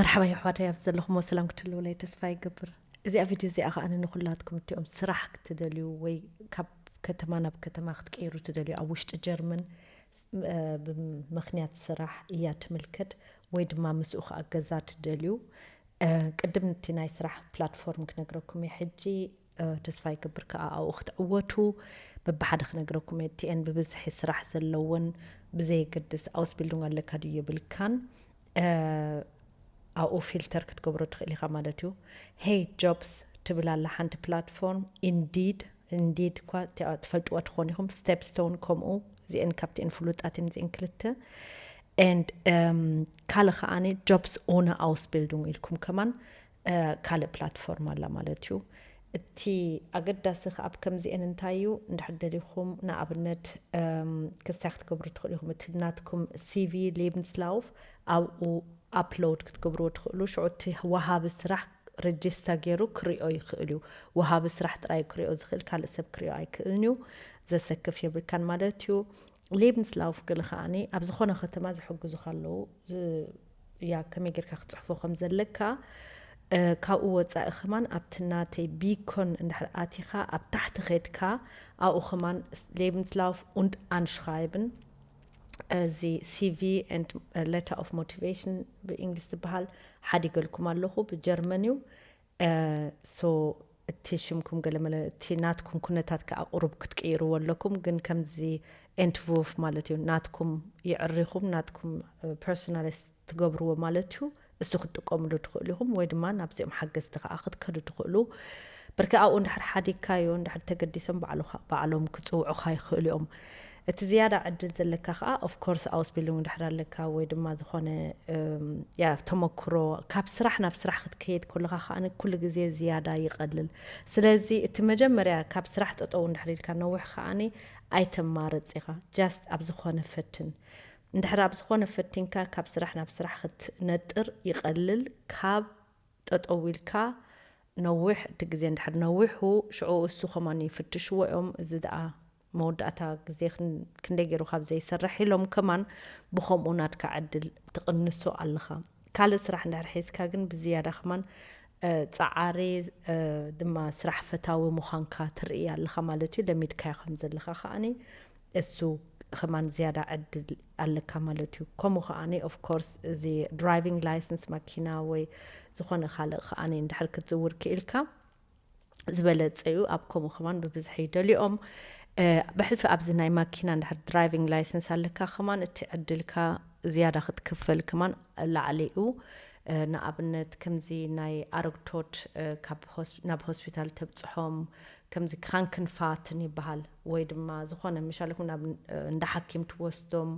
መርሓባ የሕዋተይ፣ ኣብ ዘለኹሞ ሰላም ክትህልውለይ ተስፋ ይገብር። እዚኣ ቪድዮ እዚኣ ከኣ ንኹላትኩም እቲኦም ስራሕ ክትደልዩ ወይ ካብ ከተማ ናብ ከተማ ክትቀይሩ ትደልዩ፣ ኣብ ውሽጢ ጀርመን፣ እ፣ ብምኽንያት ስራሕ እያ ትምልከት፣ ወይ ድማ ምስኡ ከኣ ገዛ ትደልዩ። እ፣ ቅድም እቲ ናይ ስራሕ ፕላትፎርም ክነግረኩም እየ ሕጂ። እ፣ ተስፋ ይገብር ከኣ ኣብኡ ክትዕወቱ። በብሓደ ክነግረኩም እየ፣ እቲኤን ብብዝሒ ስራሕ ዘለወን፣ ብዘየገድስ ኣውስቢልዱንግ ኣለካ ድዩ የብልካን፣ እ፣ ኣብኡ ፊልተር ክትገብሮ ትኽእል ኢኻ ማለት እዩ። ሄይ ጆብስ ትብል ኣላ ሓንቲ ፕላትፎርም፣ ኢንዲድ፣ ኢንዲድ እኳ ት-፣ ትፈልጥዋ ትኾን ኢኹም፣ ስቴፕስቶን ከምኡ፣ እዚአን ካብቲኤን ፍሉጣትን እዚአን ክልተ። And ካልእ ከኣኒ ጆብስ ኦነ ኣውስቢልዱንግ ኢልኩም ከማን፣ እ፣ ካልእ ፕላትፎርም ኣላ ማለት እዩ። እቲ ኣገዳሲ ከኣ ኣብ ከምዚአን እንታይ እዩ፣ እንድሕር ደሊኹም ንኣብነት፣ እም፣ ክስታይ ክትገብሩ ትኽእሉ ኢኹም። እቲ ናትኩም ሲቪ፣ ሌብንስላውፍ ኣብኡ ኣፕሎድ ክትገብርዎ ትኽእሉ። ሽዑ እቲ ወሃቢ ስራሕ ሬጅስታ ገይሩ ክሪኦ ይኽእል እዩ። ወሃቢ ስራሕ ጥራይ ክሪኦ ዝኽእል፣ ካልእ ሰብ ክሪኦ ኣይክእልን እዩ። ዘሰክፍ የብልካን ማለት እዩ። ሌብንስላውፍ ገለ ከኣኒ ኣብ ዝኾነ ከተማ ዝሕግዙኻ ኣለዉ። ዝ-፣ ያ ከመይ ጌርካ ክትጽሕፎ ከም ዘለካ፣ እ፣ ካብኡ ወጻኢ ከማን ኣብቲ ናተይ ቢኮን እንድሕር ኣቲኻ ኣብ ታሕቲ ኸድካ ኣብኡ ከማን ሌብንስላውፍ ኡንድ ኣንሽራይብን፣ እዚ ሲቪ ኤንድ ሌተር ኦፍ ሞቲቬሽን ብእንግሊዝ ዝበሃል ሓዲገልኩም ኣለኹ፣ ብጀርመን እዩ። እ፣ ሶ እቲ ሽምኩም ገለመለ፣ እቲ ናትኩም ኩነታት ከኣ ቁሩብ ክትቅይርዎ ኣለኩም፣ ግን ከምዚ ኤንትውርፍ ማለት እዩ፣ ናትኩም ይዕሪኹም፣ ናትኩም፣ እ፣ ፐርሶናላይዝ ትገብርዎ ማለት እዩ። እሱ ክትጥቀምሉ ትኽእሉ ኢኹም፣ ወይ ድማ ናብዚኦም ሓገዝቲ ከኣ ክትከዱ ትኽእሉ። ብርኪ ኣብኡ እንድሕር ሓዲግካዮ፣ እንድሕር ተገዲሶም ባዕልኻ-፣ ባዕሎም ክጽውዑኻ ይኽእሉ እዮም። እቲ ዝያዳ ዕድል ዘለካ ከኣ፣ ኦፍ ኮርስ፣ ኣውስቢልዱንግ እንድሕር ኣለካ፣ ወይ ድማ ዝኾነ፣ እም፣ ያ፣ ተመክሮ፣ ካብ ስራሕ ናብ ስራሕ ክትከይድ ከለኻ ከኣ ኩሉ ግዜ ዝያዳ ይቐልል። ስለዚ እቲ መጀመርያ ካብ ስራሕ ጠጠው እንድሕር ኢልካ ነዊሕ ከኣኒ ኣይተማርጽ ኢኻ። ጃስት ኣብ ዝኾነ ፈትን። እንድሕር ኣብ ዝኾነ ፈቲንካ ካብ ስራሕ ናብ ስራሕ ክትነጥር ይቐልል። ካብ ጠጠው ኢልካ ነዊሕ፣ እቲ ግዜ እንድሕር ነዊሑ፣ ሽዑ እሱ ከማን ይፍትሽዎ እዮም። እዚ ደኣ መወዳእታ ግዜ ክን-፣ ክንደይ ገይሩ ካብ ዘይሰርሕ ኢሎም ከማን ብኸምኡ ናትካ ዕድል ትቕንሶ ኣለኻ። ካልእ ስራሕ እንድሕር ሒዝካ ግን ብዝያዳ ከማን፣ እ፣ ጸዓሪ፣ እ፣ ድማ ስራሕ ፈታዊ ምዃንካ ትርኢ ኣለኻ ማለት እዩ። ለሚድካዮ ከም ዘለኻ ከኣኒ እሱ ከማን ዝያዳ ዕድል ኣለካ ማለት እዩ። ከምኡ ከኣኒ ኦፍ ኮርስ እዚ ድራይቪንግ ላይሰንስ ማኪና ወይ ዝኾነ ካልእ ከኣኒ እንድሕር ክትዝውር ክኢልካ ዝበለጸ እዩ። ኣብ ከምኡ ከማን ብብዝሒ ይደልዮም። እ፣ ብሕልፊ ኣብዚ ናይ ማኪና እንድሕር ድራይቪንግ ላይሰንስ ኣለካ ከማን እቲ ዕድልካ ዝያዳ ክትክፈል ከማን ላዕሊ እዩ። እ፣ ንኣብነት ከምዚ ናይ ኣረግቶት፣ እ፣ ካብ ሆስ-፣ ናብ ሆስፒታል ተብጽሖም፣ ከምዚ ክራንክንፋትን ይበሃል፣ ወይ ድማ ዝኾነ ምሻለኩም ናብ፣ እ፣ እንዳ ሓኪም ትወስዶም፣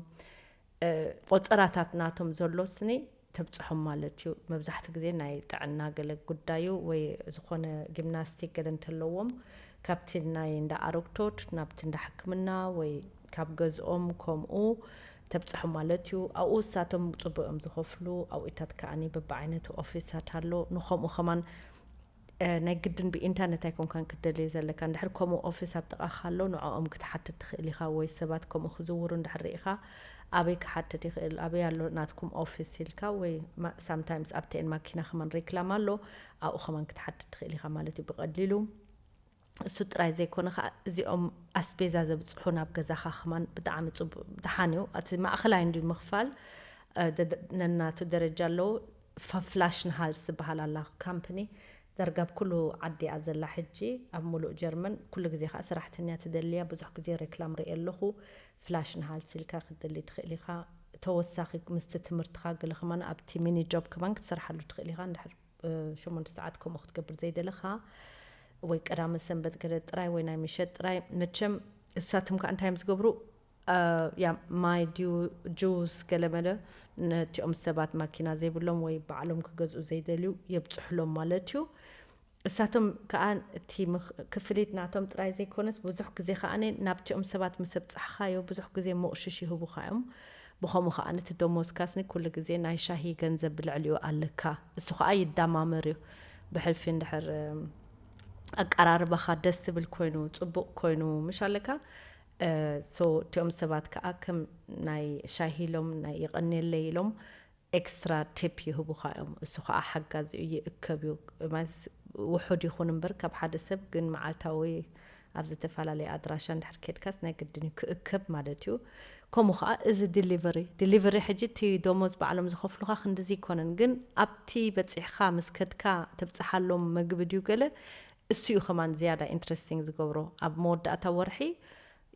እ፣ ቆጸራታት ናቶም ዘሎ ስኒ ተብጽሖም ማለት እዩ። መብዛሕትኡ ግዜ ናይ ጥዕና ገለ ጉዳዩ ወይ ዝኾነ ጂምናስቲክ ገለ እንተለዎም፣ ካብቲ ናይ እንዳ ኣረግቶት ናብቲ እንዳ ሕክምና ወይ ካብ ገዝኦም ከምኡ ተብጽሖም ማለት እዩ። ኣብኡ እሳቶም ጽቡቕ እዮም ዝኸፍሉ፣ ኣብኡታት ከኣኒ በብዓይነቱ ኦፊሳት ኣሎ። ንኸምኡ ከማን፣ እ፣ ናይ ግድን ብኢንተርነት ኣይኮንካን ክትደልዮ ዘለካ። እንድሕር ከምኡ ኦፊስ ኣብ ጥቓኻ ኣሎ፣ ንዕኦም ክትሓትት ትኽእል ኢኻ፣ ወይ ሰባት ከምኡ ክዝውሩ እንድሕር ርኢኻ፣ ኣበይ ክሓትት ይኽእል፣ ኣበይ ኣሎ ናትኩም ኦፊስ ኢልካ፣ ወይ ማ-፣ ሳምታይምስ ኣብተን ማኪና ከማን ሬክላም ኣሎ፣ ኣብኡ ከማን ክትሓትት ትኽእል ኢኻ ማለት እዩ ብቐሊሉ። እሱ ጥራይ ዘይኮነ ከኣ፣ እዚኦም ኣስቤዛ ዘብጽሑ ናብ ገዛኻ ከማን ብጣዕሚ ጽቡቕ፣ ደሓን እዩ። እቲ ማእኸላይ እንድዩ ምኽፋል፣ እ፣ ደ-፣ ደ-፣ ነናቱ ደረጃ ኣለዎ። ፈ-፣ ፍላሽንሃልስ ዝበሃል ኣላ ካምፕኒ፣ ዳርጋ ኣብ ኩሉ ዓዲ እያ ዘላ ሕጂ፣ ኣብ ሙሉእ ጀርመን። ኩሉ ግዜ ከኣ ሰራሕተኛ ትደሊ እያ። ብዙሕ ግዜ ሬክላም ርኢ ኣለኹ። ፍላሽንሃልስ ኢልካ ክትደሊ ትኽእል ኢኻ። ተወሳኺ ምስቲ ትምህርትኻ ገለ ከማን ኣብቲ ሚኒ ጆብ ከማን ክትሰርሓሉ ትኽእል ኢኻ። እንድሕር እ፣ ሸሞንተ ሰዓት ከምኡ ክትገብር ዘይደለኻ፣ ወይ ቀዳመ ሰንበት ገለ ጥራይ፣ ወይ ናይ ምሸት ጥራይ። መቸም እሳቶም ከኣ እንታይ እዮም ዝገብሩ? እ፣ ያ፣ ማይ ድዩ ጁስ ገለ መለ ነቲኦም ሰባት ማኪና ዘይብሎም ወይ ባዕሎም ክገዝኡ ዘይደልዩ የብጽሑሎም ማለት እዩ። እሳቶም ከኣ እቲ ምኽ-፣ ክፍሊት ናቶም ጥራይ ዘይኮነስ፣ ብዙሕ ግዜ ከኣ ናብቲኦም ሰባት ምስ ኣብጻሕኻዮ፣ ብዙሕ ግዜ መቑሽሽ ይህቡኻ እዮም። ብኸምኡ ከኣ ነቲ ደሞዝካስ ንኩሉ ግዜ ናይ ሻሂ ገንዘብ ብልዕሊኡ ኣለካ። እሱ ከኣ ይዳማመር እዩ። ብሕልፊ እንድሕር፣ እም፣ ኣቀራርባኻ ደስ ዝብል ኮይኑ፣ ጽቡቕ ኮይኑ፣ ምሽ ኣለካ? እ፣ ሶ፣ እቲኦም ሰባት ከኣ ከም ናይ ሻሂ ኢሎም፣ ናይ የቐንየለይ ኢሎም፣ ኤክስትራ ቲፕ ይህቡኻ እዮም። እሱ ከዓ ሓጋዚ እዩ፣ ይእከብ እዩ። ማለት ውሑድ ይኹን እምበር ካብ ሓደ ሰብ ግን መዓልታዊ ኣብ ዝተፈላለየ ኣድራሻ እንድሕር ኬድካስ ናይ ግድን እዩ ክእከብ ማለት እዩ። ከምኡ ከዓ እዚ ዲሊቨሪ ዲሊቨሪ ሕጂ እቲ ደሞዝ ባዕሎም ዝኸፍሉኻ ክንድዚ ይኮነን፣ ግን ኣብቲ በፂሕኻ ምስ ከድካ ተብፅሓሎም መግቢ ድዩ ገለ እሱ እዩ ከማን ዝያዳ ኢንትረስቲንግ ዝገብሮ። ኣብ መወዳእታ ወርሒ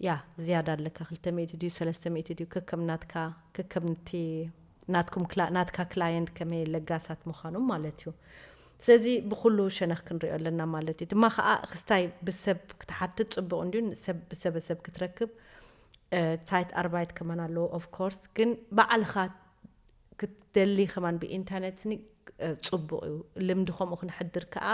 ያ ዝያዳ ኣለካ ክልተ ሚእቲ ድዩ ሰለስተ ሚእቲ ድዩ ከከም ናትካ ከከም ንቲ ናትኩም ክላ- ናትካ ክላየንት ከመይ ለጋሳት ምዃኖም ማለት እዩ። ስለዚ ብኩሉ ሸነኽ ክንሪኦ ኣለና ማለት እዩ። ድማ ከዓ ክስታይ ብሰብ ክትሓትት ፅቡቅ እንድዩ፣ ሰብ ብሰበ ሰብ ክትረክብ። ሳይት ኣርባይት ከማን ኣለዎ ኦፍ ኮርስ፣ ግን ባዕልካ ክትደሊ ከማን ብኢንተርነት ኒ ጽቡቅ እዩ። ልምዲ ከምኡ ክንሕድር ከዓ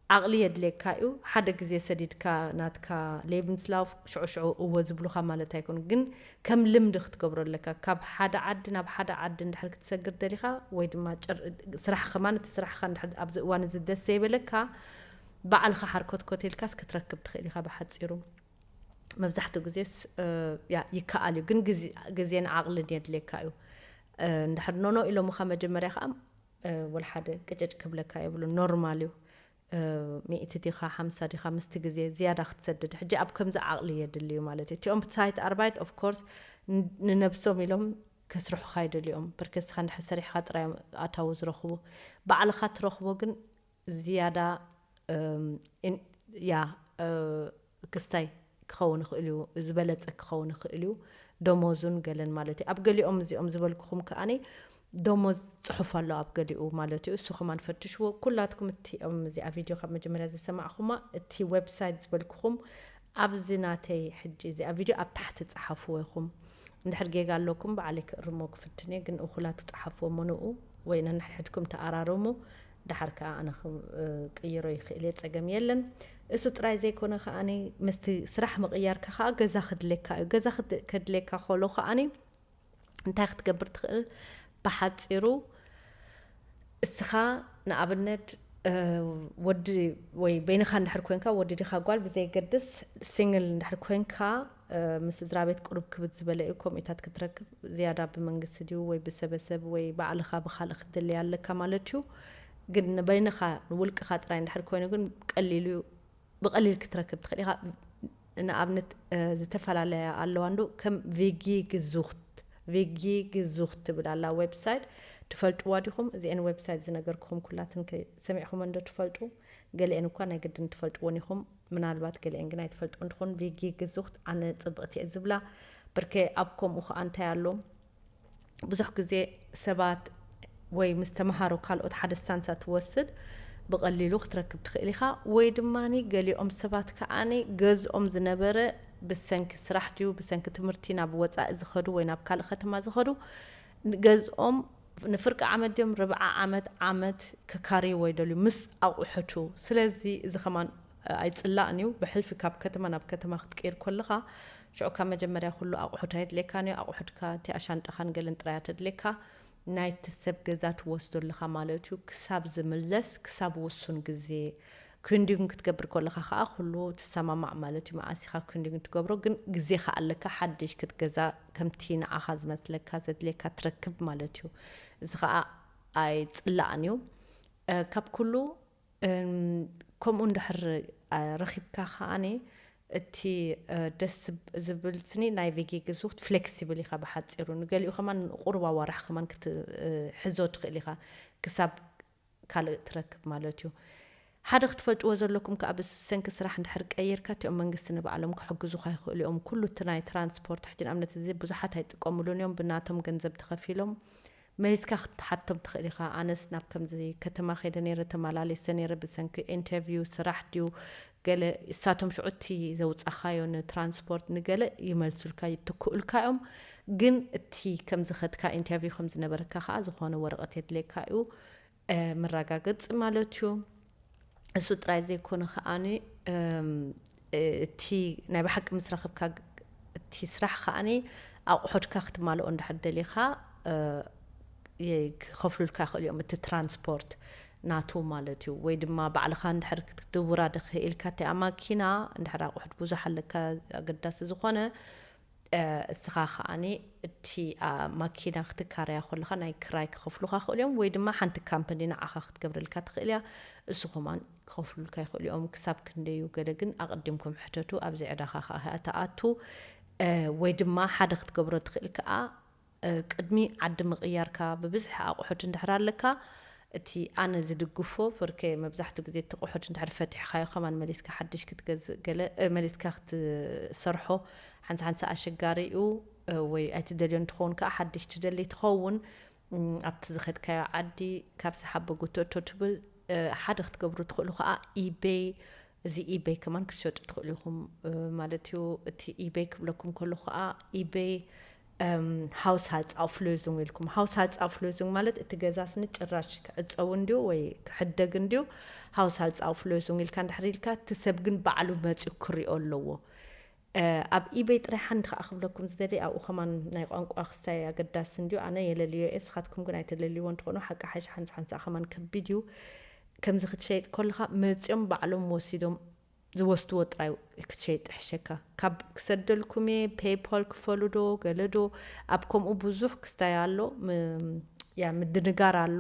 ዓቕሊ የድልየካ እዩ። ሓደ ግዜ ሰዲድካ ናትካ ሌብንስላውፍ ሽዑ ሽዑ እወ ዝብሉኻ ማለት ኣይኮኑ፣ ግን ከም ልምዲ ክትገብሮ ኣለካ። ካብ ሓደ ዓዲ ናብ ሓደ ዓዲ እንድሕር ክትሰግር ደሊኻ ወይ ድማ ጨር- ስራሕ ከማን እቲ ስራሕኻ እንድሕር ኣብዚ እዋን እዚ ደስ ዘይበለካ ባዕልኻ ሓርኮትኮት ኢልካስ ክትረክብ ትኽእል ኢኻ። ብሓፂሩ መብዛሕትኡ ግዜስ እ፣ ያ ይከኣል እዩ፣ ግን ግዜ- ግዜን ዓቕልን የድልየካ እዩ። እ፣ እንድሕር ኖኖ ኢሎምኻ መጀመርያ ከዓ እ፣ ወላ ሓደ ቅጭጭ ክብለካ የብሉ፣ ኖርማል እዩ። እ፣ ሚእቲ ዲኻ ሓምሳ ዲኻ ምስቲ ግዜ ዝያዳ ክትሰድድ ሕጂ ኣብ ከምዚ ዓቕሊ የድሊ እዩ ማለት እዩ። እቲኦም ሳይት ኣርባይት ኦፍ ኮርስ ንነብሶም ኢሎም ከስርሑኻ ይደልዮም። ብርክስኻ እንድሕር ሰሪሕኻ ጥራይ እዮም ኣታዊ ዝረኽቡ። ባዕልኻ ትረኽቦ ግን ዝያዳ እም፣ ኢን- ያ እ፣ ክስታይ ክኸውን ይኽእል እዩ፣ ዝበለፀ ክኸውን ይኽእል እዩ። ደሞዙን ገለን ማለት እዩ። ኣብ ገሊኦም እዚኦም ዝበልኩኹም ከኣኒ ደሞዝ ፅሑፍ ኣሎ ኣብ ገሊኡ ማለት እዩ። እሱ ከማን ፈትሽዎ። ኩላትኩም እቲኦም እዚኣ ቪድዮ ካብ መጀመርያ ዝሰማዕኹማ እቲ ዌብሳይት ዝበልኩኹም ኣብዚ ናተይ ሕጂ እዚኣ ቪድዮ ኣብ ታሕቲ ፀሓፍዎ ኢኹም። እንድሕር ጌጋ ኣለኩም ባዕለይ ክእርሞ ክፍትን እየ፣ ግን እኹላት ትፀሓፍዎ እሞ ንኡ ወይ ነንሕድሕድኩም ተኣራርሙ። ደሓር ከዓ ኣነ ክም- እ፣ ቅይሮ ይኽእል እየ፣ ፀገም የለን። እሱ ጥራይ ዘይኮነ ከዓኒ ምስቲ ስራሕ ምቕያርካ ከዓ ገዛ ክድለካ እዩ። ገዛ ክድ- ከድለካ ከሎ ከዓኒ እንታይ ክትገብር ትኽእል? ብሓፂሩ እስኻ ንኣብነት እ፣ ወዲ ወይ በይንኻ እንድሕር ኮንካ ወዲ ዲኻ ጓል ብዘይገድስ ሲንግል እንድሕር ኮንካ እ፣ ምስ ስድራ ቤት ቅሩብ ክብድ ዝበለ እዩ። ከምኡታት ክትረክብ ዝያዳ ብመንግስቲ ድዩ ወይ ብሰበሰብ ወይ ባዕልኻ ብኻልእ ክትደልያ ኣለካ ማለት እዩ። ግን ንበይንኻ ንውልቅኻ ጥራይ እንድሕር ኮይኑ ግን ቀሊሉ እዩ። ብቐሊል ክትረክብ ትኽእል ኢኻ። ንኣብነት እ፣ ዝተፈላለያ ኣለዋ እንዶ ከም ቪጊ ግዙኽት ቪጊ ግዙኽት ትብል ኣላ ዌብሳይት። ትፈልጥዋ ዲኹም? እዚአን ዌብሳይት ዝነገርኩኹም ኩላትን ከ- ሰሚዕኹም እንዶ ትፈልጡ? ገሊአን እኳ ናይ ግድን ትፈልጥዎን ኢኹም። ምናልባት ገሊአን ግን ኣይትፈልጥዎ እንትኾን ቪጊ ግዙኽት ኣነ ፅብቕቲ እየ ዝብላ። ብርከ ኣብ ከምኡ ከዓ እንታይ ኣሎ? ብዙሕ ግዜ ሰባት ወይ ምስ ተምሃሮ ካልኦት ሓደ ስታንሳ ትወስድ ብቐሊሉ ክትረክብ ትኽእል ኢኻ። ወይ ድማ ገሊኦም ሰባት ከዓኒ ገዝኦም ዝነበረ ብሰንኪ ስራሕ ድዩ ብሰንኪ ትምህርቲ ናብ ወፃኢ ዝኸዱ ወይ ናብ ካልእ ከተማ ዝኸዱ ገዝኦም ንፍርቂ ዓመት ድዮም ርብዓ ዓመት ዓመት ክካርይዎ ይደልዩ ምስ ኣቑሑቱ። ስለዚ እዚ ከማን ኣይፅላእን እዩ። ብሕልፊ ካብ ከተማ ናብ ከተማ ክትቀይር ከለኻ ሽዑ ካብ መጀመርያ ኩሉ ኣቑሑት ኣየድልየካን እዩ። ኣቑሑትካ እቲ ኣሻንጣኻን ገለን ጥራይ እያ ተድልየካ። ናይቲ ሰብ ገዛ ትወስዶ ኣለኻ ማለት እዩ። ክሳብ ዝምለስ ክሳብ ውሱን ግዜ ክንዲጉን ክትገብር ከለኻ ከዓ ኩሉ ትሰማማዕ ማለት እዩ። መዓስ ኢኻ ክንዲጉን ትገብሮ ግን ግዜኻ ኣለካ ሓድሽ ክትገዛ ከምቲ ንዓኻ ዝመስለካ ዘድልየካ ትረክብ ማለት እዩ። እዚ ከዓ ኣይፅላእን እዩ። እ፣ ካብ ኩሉ እም፣ ከምኡ እንድሕር እ፣ ረኺብካ ከዓኒ እቲ እ፣ ደስ ዝብ- ዝብል ስኒ ናይ ቪጊ ግዙኽት ፍሌክሲብል ኢኻ ብሓፂሩ። ንገሊኡ ከማን ቁሩብ ኣዋርሕ ከማን ክት- እ፣ ሕዞ ትኽእል ኢኻ ክሳብ ካልእ ትረክብ ማለት እዩ። ሓደ ክትፈልጥዎ ዘለኩም ከዓ ብሰንኪ ስራሕ እንድሕር ቀይርካ እቲኦም መንግስቲ ንባዕሎም ክሕግዙኻ ይኽእሉ እዮም። ኩሉ እቲ ናይ ትራንስፖርት ሕጂ ንኣብነት እዚ ብዙሓት ኣይጥቀምሉን እዮም ብናቶም ገንዘብ ተኸፊሎም መሊስካ ክትሓቶም ትኽእል ኢኻ። ኣነስ ናብ ከምዚ ከተማ ከይደ ነይረ ተመላሊሰ ነይረ ብሰንኪ ኢንተርቪው ስራሕ ድዩ ገለ እሳቶም ሽዑ እቲ ዘውፃኻዮ ንትራንስፖርት ንገለ ይመልሱልካ ይትክኡልካ እዮም። ግን እቲ ከምዝኸድካ ኢንተርቪው ከምዝነበረካ ከዓ ዝኾነ ወረቐት የድልየካ እዩ። እ፣ መረጋገፂ ማለት እዩ። እሱ ጥራይ ዘይኮነ ከዓኒ እም፣ እ፣ እቲ ናይ ብሓቂ ምስ ረኸብካ ግ- እቲ ስራሕ ከዓኒ ኣቑሑትካ ክትማልኦ እንድሕር ደሊኻ እ፣ የ- ክኸፍሉልካ ይኽእሉ እዮም። እቲ ትራንስፖርት ናቱ ማለት እዩ። ወይ ድማ ባዕልኻ እንድሕር ክትውራደ ክኢልካ እቲኣ ማኪና እንድሕር ኣቑሑት ብዙሕ ኣለካ ኣገዳሲ ዝኾነ እስኻ ከዓኒ እቲ ማኪና ክትካረያ ከለኻ ናይ ክራይ ክኸፍሉካ ክኽእሉ እዮም፣ ወይ ድማ ሓንቲ ካምፓኒ ንዓኻ ክትገብረልካ ትኽእል እያ። እሱ ከማን ክኸፍሉልካ ይኽእሉ እዮም። ክሳብ ክንደዩ ገለ ግን ኣቐዲምኩም ሕተቱ። ኣብዚ ዕዳኻ ከዓ ተኣቱ። ወይ ድማ ሓደ ክትገብሮ ትኽእል ከዓ ቅድሚ ዓዲ ምቕያርካ ብብዝሒ ኣቑሑት እንድሕር ኣለካ፣ እቲ ኣነ ዝድግፎ ፍርኬ መብዛሕትኡ ግዜ እቲ ኣቑሑት እንድሕር ፈቲሕካዮ ከማን መሊስካ ሓድሽ ክትገዝእ ገለ መሊስካ ክትሰርሖ ሓንሳ ሓንሳ ኣሸጋሪ እዩ። ወይ ኣይትደልዮ እንትኸውን ከዓ ሓድሽ ትደሊ ትኸውን። ኣብቲ ዝኸድካዮ ዓዲ ካብ ሰሓቦ ጉተቶ ትብል ሓደ ክትገብሩ ትኽእሉ ከዓ ኢቤይ፣ እዚ ኢቤይ ከማን ክትሸጡ ትኽእሉ ኢኹም ማለት እዩ። እቲ ኢቤይ ክብለኩም ከሎ ከዓ ኢቤይ ሃውስሃልትስ ኣውፍሎዙንግ ኢልኩም። ሃውስሃልትስ ኣውፍሎዙንግ ማለት እቲ ገዛ ስኒ ጭራሽ ክዕፀው እንድዩ ወይ ክሕደግ እንድዩ። ሃውስሃልትስ ኣውፍሎዙንግ ኢልካ እንድሕር ኢልካ እቲ ሰብ ግን ባዕሉ መፅኡ ክሪኦ ኣለዎ። ኣብ ኢቤይ ጥራይ ሓንቲ ከዓ ክብለኩም ዝደሊ ኣብኡ ከማን ናይ ቋንቋ ክስታይ ኣገዳሲ እንድዩ። ኣነ የለልዮ እየ፣ ስኻትኩም ግን ኣይተለልይዎ እንትኾኑ ሓቂ ሓይሽ ሓንሳ ሓንሳ ከማን ከቢድ እዩ። ከምዚ ክትሸይጥ ከለኻ መፂኦም ባዕሎም ወሲዶም ዝወስድዎ ጥራይ ክትሸይጥ ይሕሸካ። ካብ ክሰደልኩም እየ ፔይፓል ክፈሉ ዶ ገለ ዶ ኣብ ከምኡ ብዙሕ ክስታይ ኣሎ። ያ ምድንጋር ኣሎ።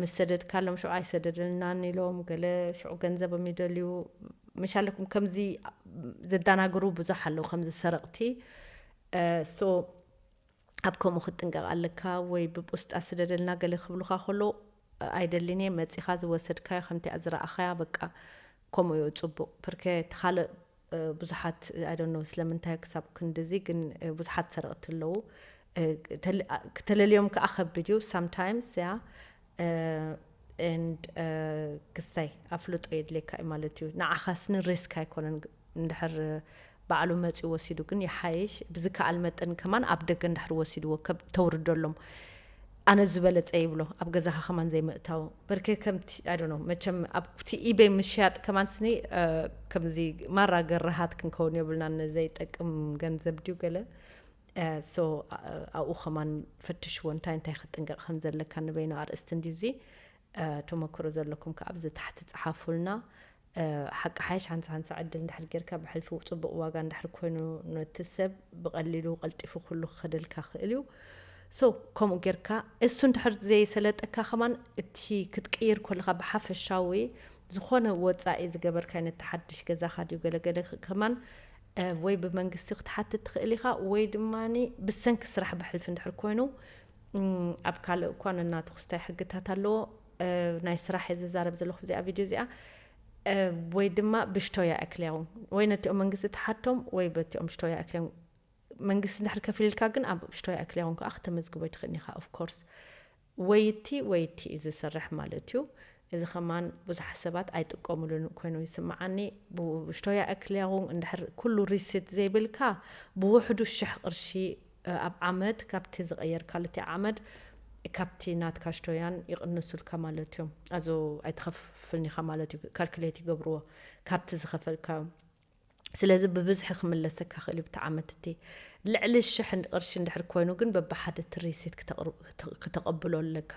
ምስ ሰደድካሎም ሽዑ ኣይሰደደልናን ኢሎም ገለ ሽዑ ገንዘቦም ይደልዩ። ምሻለኩም ከምዚ ዘዳናግሩ ብዙሕ ኣለዉ ከምዚ ሰረቕቲ። ሶ ኣብ ከምኡ ክትጥንቀቕ ኣለካ። ወይ ብፖስጣ ስደደልና ገለ ክብሉኻ ከሎ ኣይደልን እየ መጺኻ ዝወሰድካዮ ከምቲ ዝረኣኻያ በቃ ከምኡ እዩ ጽቡቕ። ፕርኬ እቲ ካልእ ብዙሓት ኣይ ዶንት ኖ ስለምንታይ ክሳብ ክንድዚ ግን ብዙሓት ሰረቕቲ ኣለዉ። ክተለልዮም ከዓ ከቢድ እዩ ሳምታይምስ ያ ኤንድ ክስታይ ኣፍልጦ የድልየካ እዩ ማለት እዩ። ንዓኻስኒ ሪስክ ኣይኮነን። እንድሕር ባዕሉ መፂኡ ወሲዱ ግን ይሓይሽ። ብዝከኣል መጠን ከማን ኣብ ደገ እንድሕር ወሲድዎ ተውርደሎም ኣነ ዝበለፀ ይብሎ። ኣብ ገዛኻ ከማን ዘይምእታው በርከ ከምቲ ኣይ ዶንት ኖ መቸም ኣብቲ ኢቤይ ምሽያጥ ከማን ስኒ ከምዚ ማራ ገረሃት ክንከውን የብልና። ነዘይጠቅም ገንዘብ ድዩ ገለ ሶ ኣብኡ ከማን ፈትሽዎ እንታይ እንታይ ክትጥንቀቕ ከም ዘለካ ንበይኑ ኣርእስቲ እንድዩ እዚ። ተመክሮ ዘለኩም ከዓ ኣብዚ ታሕቲ ፀሓፉልና። ሓቂ ሓይሽ ሓንሳ ሓንሳ ዕድል እንድሕር ጌርካ ብሕልፊ ፅቡቕ ዋጋ እንድሕር ኮይኑ ነቲ ሰብ ብቐሊሉ ቀልጢፉ ኩሉ ክኸደልካ ክእል እዩ። ሶ ከምኡ ጌርካ እሱ እንድሕር ዘይሰለጠካ ከማን እቲ ክትቅይር ከለካ ብሓፈሻዊ ዝኾነ ወፃኢ ዝገበርካዮ ነቲ ሓድሽ ገዛኻ ድዩ ገለገለ ከማን ወይ ብመንግስቲ ክትሓትት ትኽእል ኢኻ ወይ ድማ ብሰንኪ ስራሕ ብሕልፊ እንድሕር ኮይኑ ኣብ ካልእ እኳ ነናቱ ክስታይ ሕግታት ኣለዎ። ናይ ስራሕ እየ ዝዛረብ ዘለኹ እዚኣ ቪድዮ እዚኣ። ወይ ድማ ብሽቶያ ኣክልያውን ወይ ነቲኦም መንግስቲ ትሓቶም ወይ በቲኦም ሽቶያ ኣክልያውን መንግስቲ እንድሕር ከፊልልካ ግን ኣብ ሽቶያ ኣክልያውን ከዓ ክተመዝግቦ ይትኽእል ኢኻ ኦፍኮርስ። ወይቲ ወይቲ እዩ ዝሰርሕ ማለት እዩ። እዚ ከማን ብዙሓት ሰባት ኣይጥቀምሉን ኮይኑ ይስምዓኒ። ብሽቶያ ኣክልያውን እንድሕር ኩሉ ሪሲት ዘይብልካ ብውሕዱ ሽሕ ቅርሺ ኣብ ዓመት ካብቲ ዝቐየርካሉ እቲ ዓመት ካብቲ ናትካ ሽቶያን ይቕንሱልካ ማለት እዮም። ኣዞ ኣይትኸፍልኒኻ ማለት እዩ። ካልኩሌት ይገብርዎ ካብቲ ዝኸፈልካ። ስለዚ ብብዝሒ ክምለሰካ ክእል ብቲ ዓመት እቲ ልዕሊ ሽሕ ቅርሺ እንድሕር ኮይኑ ግን በብሓደ እቲ ሪሲት ክተቕብሎ ኣለካ።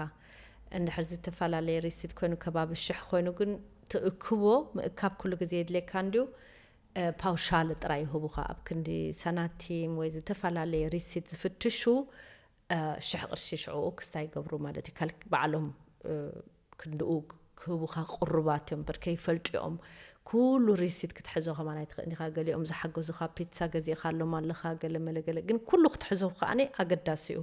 እንድሕር ዝተፈላለየ ሪሲት ኮይኑ ከባቢ ሽሕ ኮይኑ ግን ትእክቦ ምእካብ ኩሉ ግዜ የድልየካ እንድዩ። ፓውሻል ጥራይ ይህቡኻ ኣብ ክንዲ ሰናቲም ወይ ዝተፈላለየ ሪሲት ዝፍትሹ ሽሕ ቅርሺ ሽዕኡ ክስታይ ይገብሩ ማለት እዩ። ካልክ ባዕሎም ክንድኡ ክህቡኻ ቅሩባት እዮም በር ከይፈልጡ እዮም። ኩሉ ሪሲት ክትሕዞ ከማን ኣይትኽእልኻ። ገሊኦም ዝሓገዙኻ ፒትሳ ገዚእኻሎም ኣለኻ ገለ መለገለ ግን ኩሉ ክትሕዞ ከዓኒ ኣገዳሲ እዩ።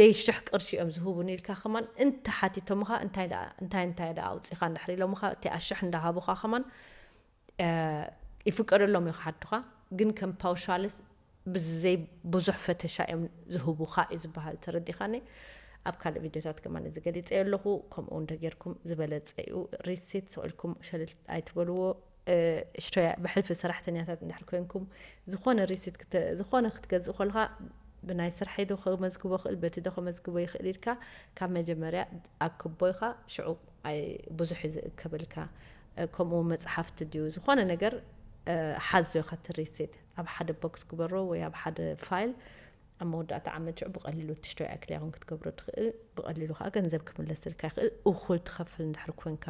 ደይ ሽሕ ቅርሺ እዮም ዝህቡኒ ኢልካ ከማን እንተ ሓቲቶምኻ እንታይ እንታይ እንታይ ደኣ ኣውፂኻ እንድሕር ኢሎምኻ እቲ ኣሽሕ እንዳሃቡኻ ከማን ይፍቀደሎም እዩ ክሓቱኻ። ግን ከም ፓውሻልስ ብዘይ ብዙሕ ፈተሻ እዮም ዝህቡኻ እዩ ዝበሃል። ተረዲኻኒ? ኣብ ካልእ ቪድዮታት ከማን እዚ ገሊፀ ኣለኹ። ከምኡ እውን ተጌርኩም ዝበለፀ እዩ። ሪሲት ስቕ ኢልኩም ሸልል ኣይትበልዎ። ሽቶያ ብሕልፊ ሰራሕተኛታት እንድሕር ኮይንኩም ዝኾነ ሪሲት ዝኾነ ክትገዝእ ከልካ ብናይ ስርሐይ ዶ ከመዝግቦ ክእል በቲ ዶ ከመዝግቦ ይኽእል ኢልካ ካብ መጀመርያ ኣክቦ ኢኻ ሽዑ ብዙሕ እዩ ዝእከበልካ። ከምኡ መፅሓፍቲ ድዩ ዝኾነ ነገር ሓዞ ኢኻ እቲ ሪሲት ኣብ ሓደ ቦክስ ግበሮ ወይ ኣብ ሓደ ፋይል ኣብ መወዳእታ ዓመት ሽዑ ብቐሊሉ ትሽቶ ያክል ያኹን ክትገብሮ ትኽእል ብቐሊሉ ከዓ ገንዘብ ክምለስልካ ይኽእል እኹል ትኸፍል እንድሕር ኮንካ።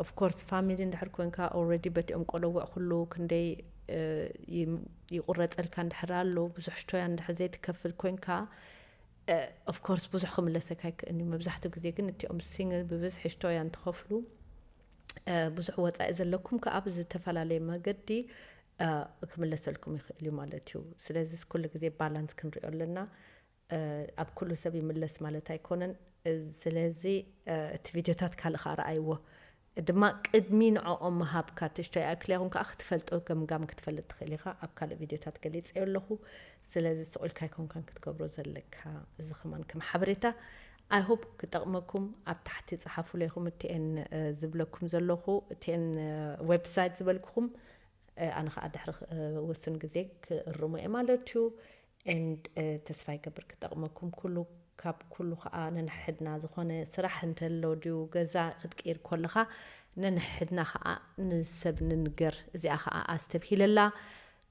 ኦፍኮርስ ፋሚሊ እንድሕር ኮንካ ኦረዲ በቲኦም ቆለውዕ ኩሉ ክንደይ ይቁረፀልካ እንድሕር ኣሎ፣ ብዙሕ ሽቶያ እንድሕር ዘይትከፍል ኮይንካ፣ ኦፍኮርስ ብዙሕ ክምለሰካ ኣይክእልን እዩ። መብዛሕትኡ ግዜ ግን እቲኦም ሲንግል ብብዝሒ ሽቶያ እንትኸፍሉ፣ ብዙሕ ወፃኢ ዘለኩም ከዓ ብዝተፈላለየ መገዲ ክምለሰልኩም ይኽእል እዩ ማለት እዩ። ስለዚ ኩሉ ግዜ ባላንስ ክንሪኦ ኣለና። ኣብ ኩሉ ሰብ ይምለስ ማለት ኣይኮነን። ስለዚ እቲ ቪድዮታት ካልእ ከዓ ረኣይዎ። ድማ ቅድሚ ንዕኦም ምሃብካ ትሽቶ ይኣክል ይኹን ከዓ ክትፈልጦ ገምጋም ክትፈልጥ ትኽእል ኢኻ። ኣብ ካልእ ቪድዮታት ገሊፀዮ ኣለኹ። ስለዚ ስቑልካ ኣይኮንካን ክትገብሮ ዘለካ። እዚ ከማን ከም ሓበሬታ ኣይሆፕ ክጠቕመኩም። ኣብ ታሕቲ ፀሓፉ ለይኹም እቲኤን ዝብለኩም ዘለኹ እቲኤን ዌብሳይት ዝበልኩኹም ኣነ ከዓ ድሕሪ ውሱን ግዜ ክእርሞ እየ ማለት እዩ። ኤንድ ተስፋ ይገብር ክጠቕመኩም ኩሉ። ካብ ኩሉ ከዓ ነንሕድና ዝኾነ ስራሕ እንተሎ ድዩ ገዛ ክትቅይር ከለኻ ነንሕድና ከዓ ንሰብ ንንገር። እዚኣ ከዓ ኣስተብሂለላ።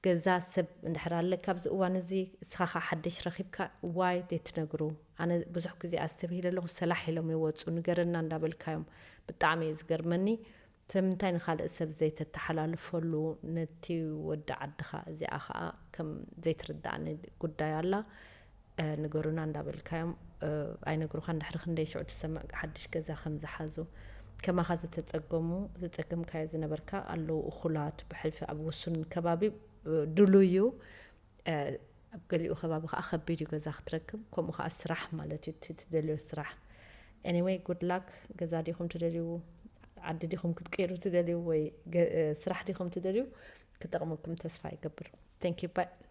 ገዛ ሰብ እንድሕር ኣለካ ኣብዚ እዋን እዚ እስኻ ከዓ ሓድሽ ረኺብካ ዋይ ዘይትነግሩ? ኣነ ብዙሕ ግዜ ኣስተብሂለ ኣለኹ። ሰላሕ ኢሎም ይወፁ ንገረና እንዳበልካዮም ብጣዕሚ እዩ ዝገርመኒ። ስለምንታይ ንኻልእ ሰብ ዘይተተሓላልፈሉ ነቲ ወዲ ዓድኻ? እዚኣ ኸዓ ከም ዘይትርዳእኒ ጉዳይ ኣላ። ንገሩና እንዳበልካዮም ኣይነግሩኻን። ድሕሪ ክንደይ ሽዑ ትሰምዕ ሓድሽ ገዛ ከም ዝሓዙ። ከማኻ ዝተፀገሙ፣ ዝፀገምካዮ ዝነበርካ ኣለዉ እኹላት ብሕልፊ ኣብ ውሱን ከባቢ ድሉዩ። ኣብ ገሊኡ ከባቢ ከዓ ከቢድ እዩ ገዛ ክትረክብ፣ ከምኡ ከዓ ስራሕ ማለት እዩ፣ እቲ ትደልዮ ስራሕ። ኤኒወይ ጉድ ላክ። ገዛ ዲኹም ትደልዩ፣ ዓዲ ዲኹም ክትቅይሩ ትደልዩ ወይ ስራሕ ዲኹም ትደልዩ? ክጠቕመኩም ተስፋ ይገብር። Thank you bye።